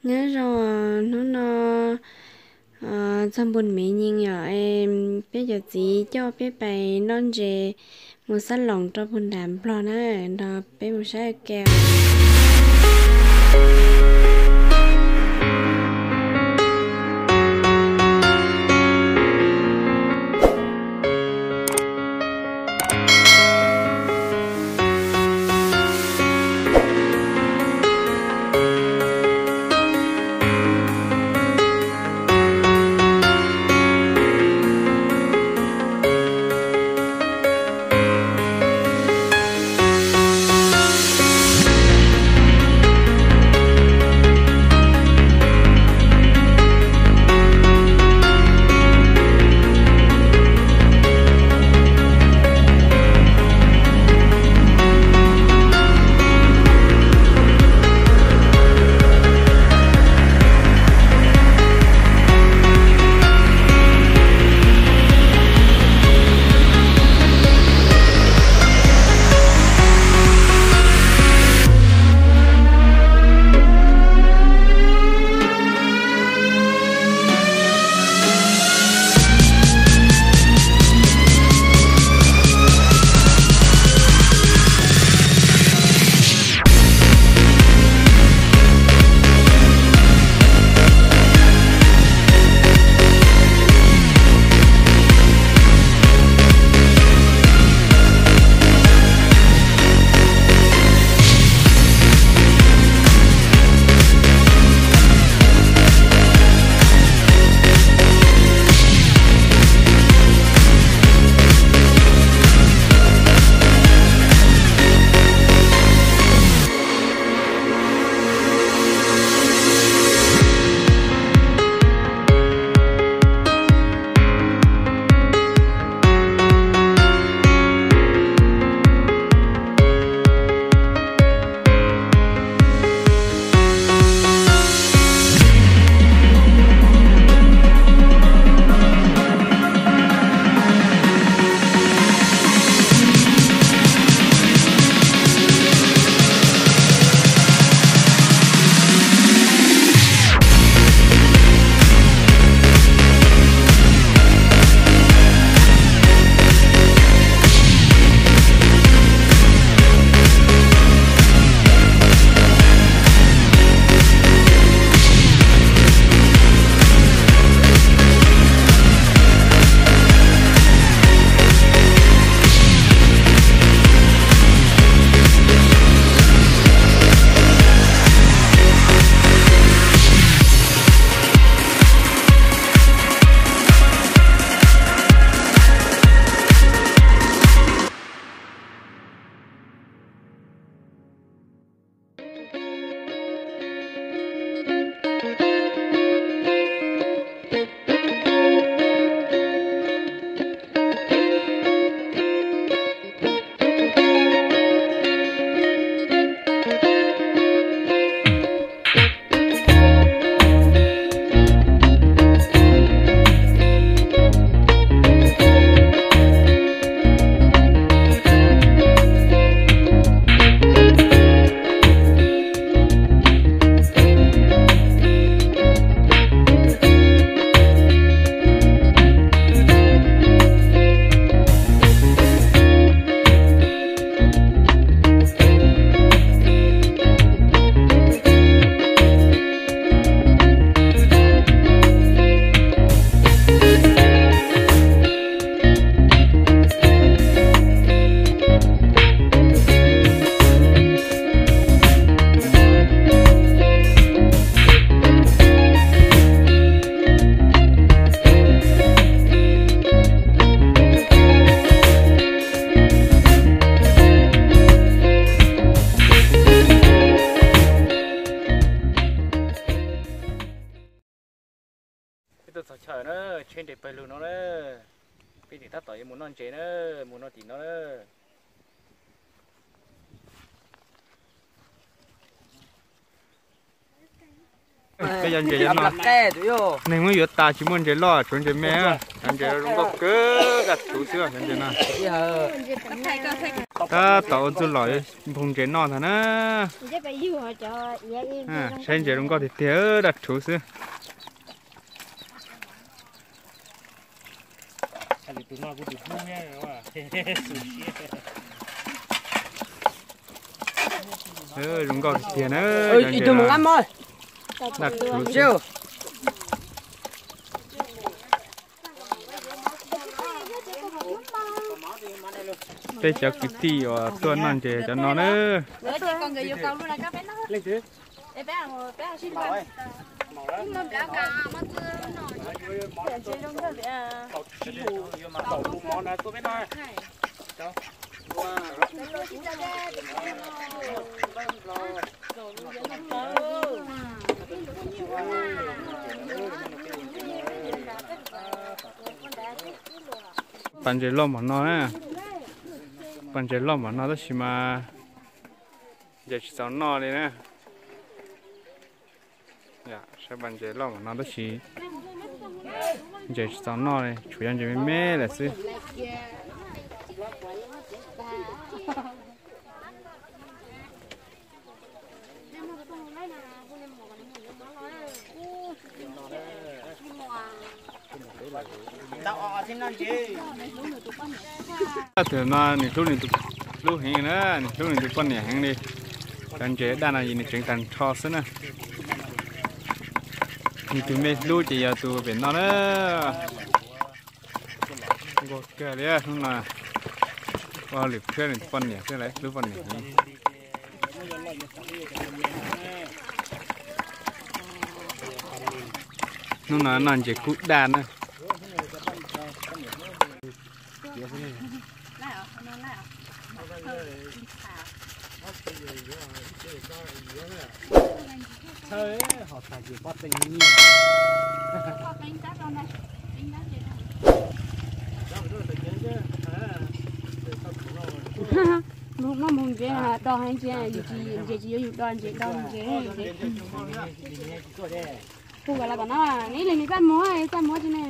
Nyob zoo, hnub no txog npun miv nyees yom, peb cov txiv coj peb pais noj ntses mus xab loos rau puag nram Nplog na, nrog peb mus saib ua ke. Peb tuaj txog chaw na, tsheb nres pawg lug no na. Peb tim tab tom yuav mus noj ntses na, mus no tim no na. Peb cov ntses no, neeg muab yuav tas tsis muaj ntses loj, tshuav ntses me, cov ntses zoo nkauj kawg, kaj tsuv xwb cov ntses no. Tab tom ua txuj lom nphoo ntses noj ntag na. Saib ntses zoo nkauj tiag tiag, daj rhuv xwb. Zoo nkauj tiag tiag na. Daj rhuv xwb. Peb cov kwv tij uas tuaj noj ntses cov no na. Pas ntses loj npaum no na. Pas ntses loj npaum no tab sis mas ntses tsis txaus noj li na. Saib pas ntses loj npaum no tab sis ntses tsis txaus noj li, tsuas yog ntses me me lawm xwb. Tam sim no nws hlub nws tus hlub heev na, nws hlub nws tus poj niam heev li. Cov ntses daj no nws tseev tag nrho xwb na. Nws tus me hlub ces yog tus pem no na. Nquag kawg li hnub no, ua lwm phiab nws poj niam xwb lawm, hlub poj niam heev. Hnub no noj ntses kub daj na. Muaj mus ntses do heev, ntses tsis yuav yus do ntses do ntses. Hu kom los tom no, ib leeg nws txaj muag, txaj muag tsis ne.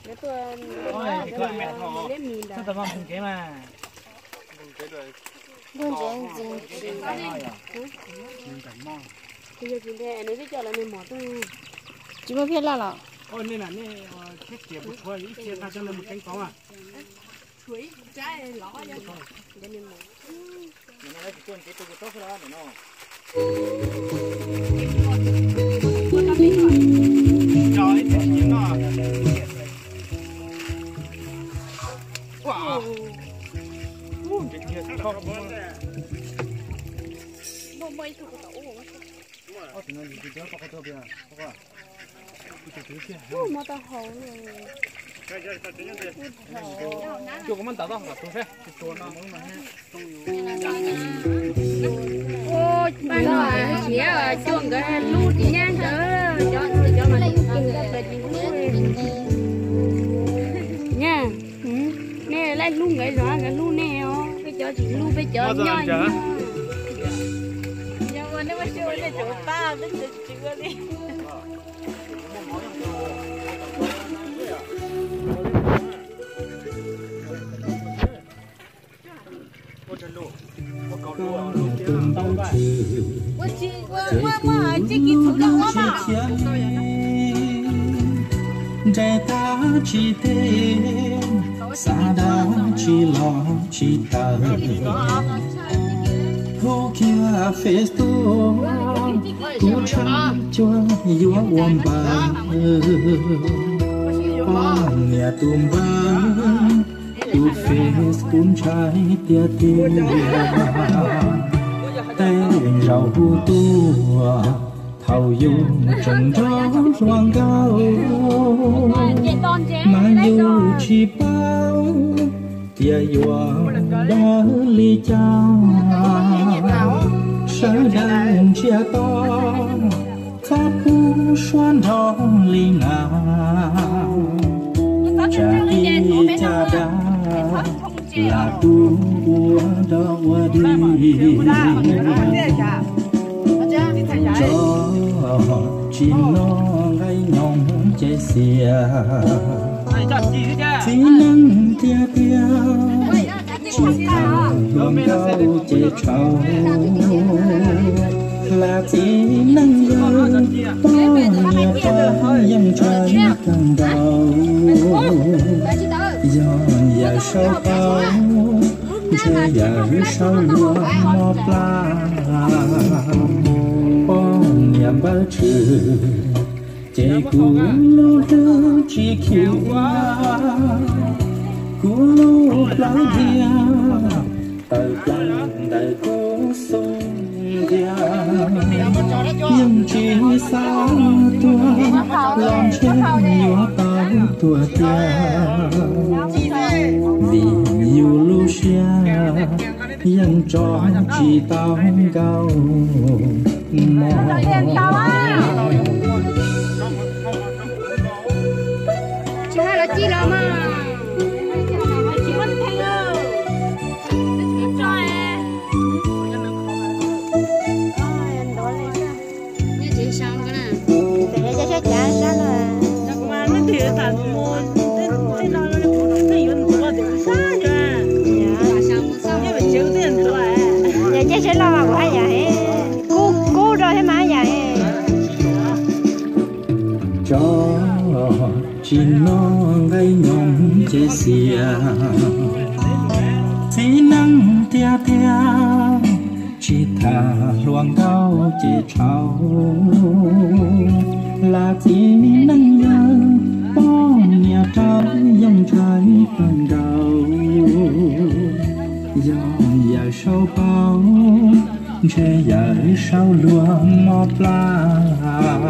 Nws tuaj liab mis ntawd. Npog ntses ntxiv ntsis. Yog tsis ntev nws twb coj lawv nws mos tuaj. Tsis muaj phiaj laj los? Pab no siav cuaj nkawd hlub tsis nyab nkawd, cov ntxhw cov mas hlub tsis hlub. Nyab, nej laij hlub nkawd zog nkawd hlub nej os, peb cov tsis hlub peb cov nyob nyob. Tus npauj tswv ces kuv sib khiav, nres tag tsis teb, xa dab tsis los tsis tawm. Hu kiag Facebook, kuv tshab cuag yuav ua npawg. Poj niam tus npawg, tus Face kuv ntshai tiag tiag. Tej zaum hu tuaj thaum yus tseem nrog hluas nkauj, mas yus tsis paub tias yuav dawb li cas. Sawv daws ntsiag to, txhob pub suab nrog li na. Tsam ib caj dab lam tu ua dog ua dig, tso tsis noj nqaij nyoos ces xiam. Txiv neej tiag tiag, tsis tham hluas nkauj ces tshauv. Hla txiv neej yawg, poj niam rau yeej ntshai kawg nkaus. Yog yawm saub paub, ntshe yawm saub luag mob plab. Poj niam npawb tshwm, ces kuv lub hlwb tsis khiav, kuv lub plawv diav tawm plaws ntawm kuv xub ntiag. Yeej tsis xav tuag, los ntshe yuav tau tuag tiag, vim yus lub siab yeej tso tsis tau nkauj mog. Yog ncej seb loj mas kuv haj yam, kub kub rau thiab mas haj yam. Tso tsis noj nqaij nyoos ces xiam, txiv neej tiag tiag, tsis tham hluas nkauj ces tshauv. Hla txiv neej yawg, poj niam rau yeej ntshai kawg nkaus. Yog yawm saub paub, ntshe yawm saub luag mob plab.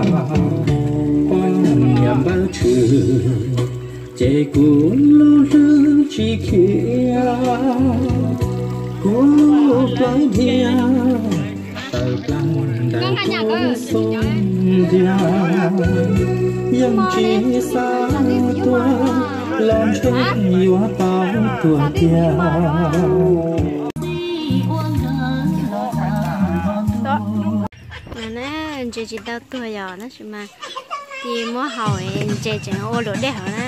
Poj niam npawb tshwm, ces kuv lub hlwb tsis khiav, kuv lub plawv diav tawm plaws ntawm kuv xub ntiag. Yeej tsis xav tuag, los ntshe yuav tau tuag tiag. Ntses tsis tau tuag yom, tab sis mas cia muab haus, ntses tseem ua luam dej hauv na.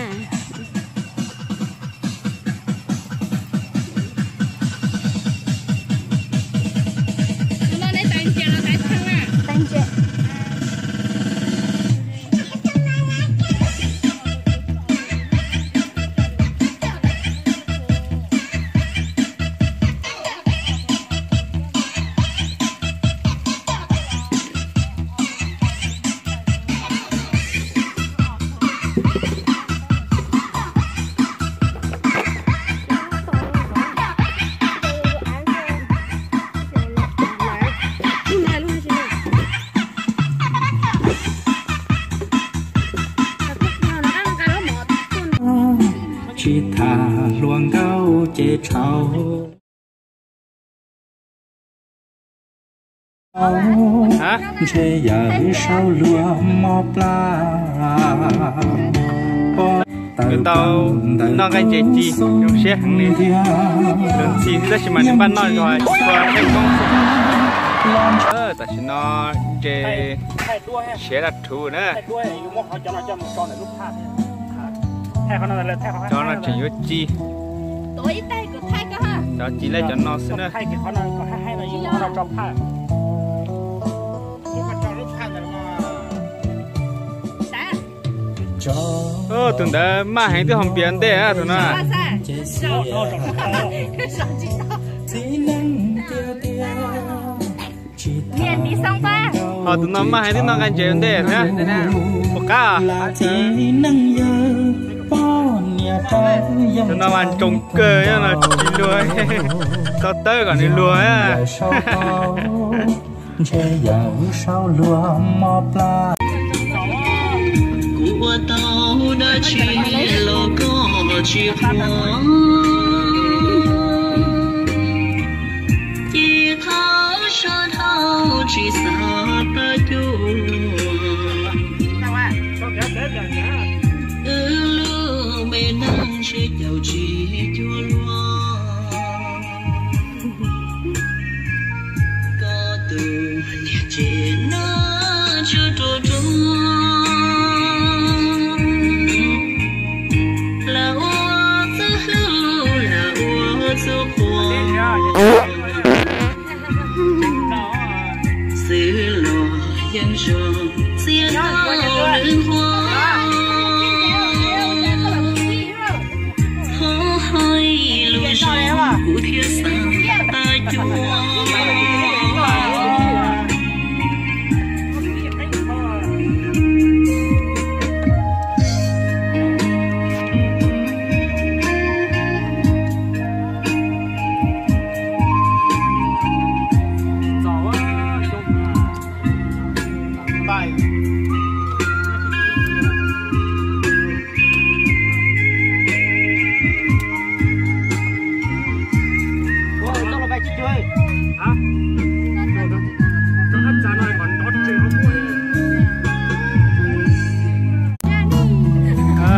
Tsis tham hluas nkauj ces tshauv. Ntshe yawm saub luag mob plab. Nws tau noj nqaij ntses ci zoo siab heev li. Nws ntxhi tab sis mas nws npaj noj zog tsis tshua kheej koob. Tam sim no ntses siav daj rhuv na. Cov no tseem yuav ci. Cov ci lej cov no xwb na. Tus ntawd maj heev twb haus npias ntej na tus no. Ho tus no maj heev twb noj nqaij ntses ua ntej thiab. Puas qab? Tus no mas ntsoos kawg no tsis luag. Tau tawb kom nws luag. Ntshe yawm saub luag mob plab. Kuv ua tau dab tsi los koj tsis qhuas, ces thov soj dhau tsis xav pab cuag. Wb lub me neej sib caum tsis cuag luag. Koj tus niag ces noj tsuag ruaj ruaj.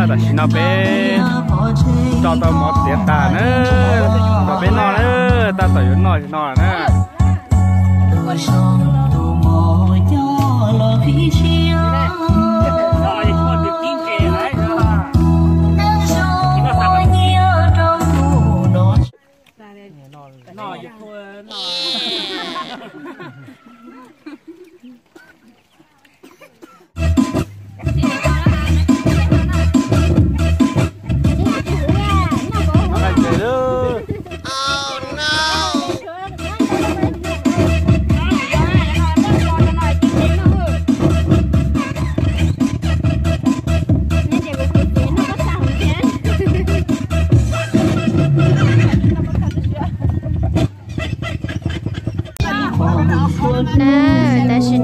Tam sim no peb tso tau mov tiav tas na, rau peb noj na, tab tom yuav noj no na. Tam sim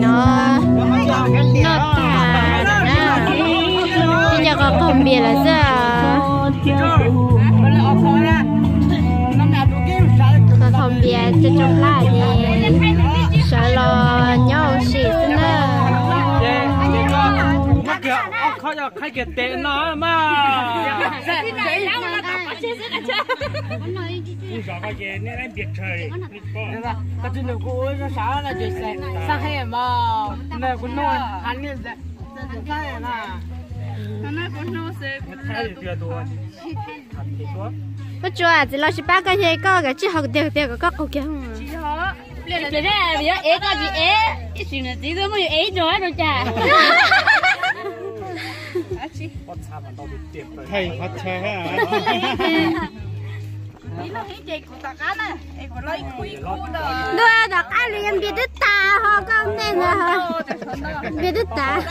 no noj tag lawm na, ib co qhov qaug npias lawm xwb. Qhov qaug npias cov tsov plab ces sawv los nyob ua si xwb na. Koj tsuas txiv los tsis pab koj, yog koj kav tsij hau tiag tiag kom koj qaug kiag. Yuav ev koj tsis ev, ib sim nws txiv tuaj muab yus ev ib rog rau cas. Ntuj, tom qab li yog npias twb tas ho koj ntej ntawd, npias twb tas.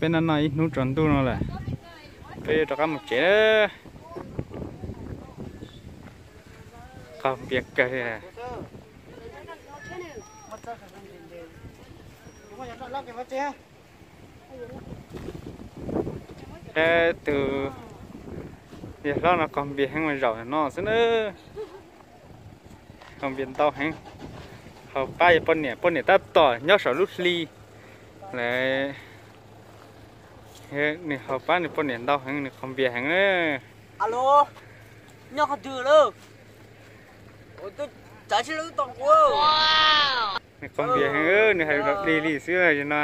Peb noj noj ib hnub tsaus ntuj no lawm, peb rov qab mus tsev. Qaug npias kawg li. Tus yawg hlob no qaug npias heev mas zaum no xwb na. Qaug npias ntau heev, haus pab yog poj niam, poj niam tab tom nyob saum lub hli lawm. Nws haus pab nws poj niam ntau heev, nws qaug npias heev na. Alo, nyob qhov twg lawm? Nws qaug npias heev, nws hais li li xwb no.